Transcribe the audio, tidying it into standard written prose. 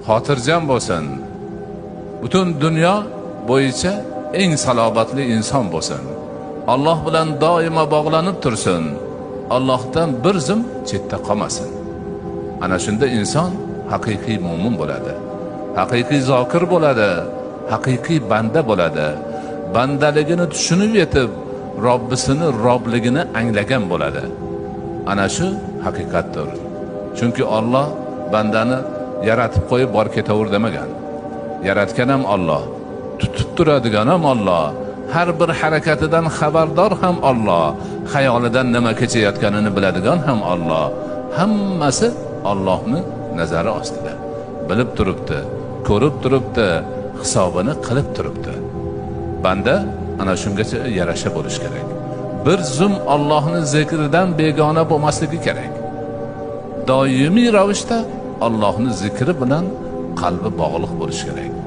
Xotirjam bo'lsin. Butun dunyo bo'yicha eng salobatli inson bo'lsin. Alloh bilan doimo bog'lanib tursin. Allohdan bir zum chetda qolmasin. Ana shunda inson haqiqiy mo'min bo'ladi. Haqiqiy zokir bo'ladi, haqiqiy banda bo'ladi. Bandaligini tushunib yetib, Robbisini Robligini anglagan bo'ladi. Ana shu haqiqatdir. Chunki Alloh bandani yaratib qo'yib bor ketaver demagan. Yaratgan ham Alloh, tutib turadigan ham Alloh, har bir harakatidan xabardor ham Alloh, xayolidan nima kechayotganini biladigan ham Alloh. Hammasi Allohni nazari ostida. Bilib turibdi, ko'rib turibdi, hisobini qilib turibdi. Banda ana shungacha yarasha bo'lish kerak. Bir zum Allohni zikridan begona bo'lmasligi kerak. Doimiy ravishda Allohni zikri bilan qalbi bog'liq bo'lishi kerak.